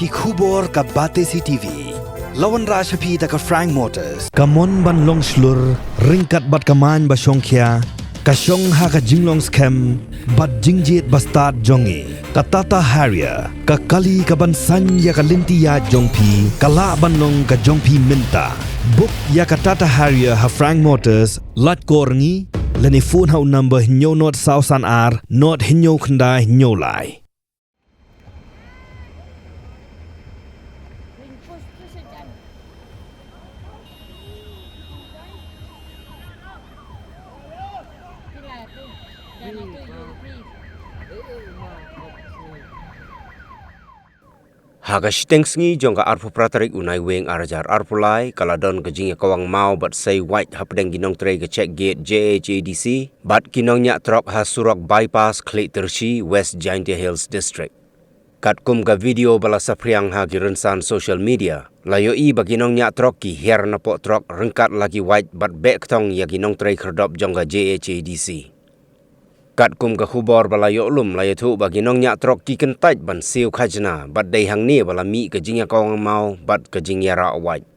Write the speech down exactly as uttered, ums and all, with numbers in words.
Ki khubor ka Batesi T V. La wanrah sha phi da ka Frank Motors. Ka mon ban long shlur, ryngkat bad ka main ba shongkhia, ka shong ha ka jinglong skhem bad jingjied ba stad jong ngi. Ka Tata Harrier, ka kali ka ban saiñ ïa ka lynti ïaid jong phi, ka lah ban long ka jong phi mynta. Book ïa ka Tata Harrier ha Frank Motors, lait call ngi, lane phone ha u number hynñiew nod saw san ar, nod hynñiew khyndai hynñiew lai. Ha ka shiteng sngi jong ka arphew phra tarik u Naiwieng ar hajar arphew lai, ka la don ka jingïakawang maw bad sei wait hapdeng ki nongtrei ka check gate J H A D C bad ki nongñiah trok ha surok bypass Khliehtirschi, West Jaintia Hills District. Katkum ka video ba la saphriang ha ki rynsan social media, la ïohi ba ki nongñiah trok ki hiar napoh trok ryngkat la ki wait bad beh ktong ïa ki nongtrei khyrdop jong ka J H A D C. Katkum ka khubor ba la ïoh lum, la ïathuh ba ki nongñiah trok ki kyntait ban siew khajna bad dei hangne ba la mih ka jingïakawang maw bad ka jingïarah wait.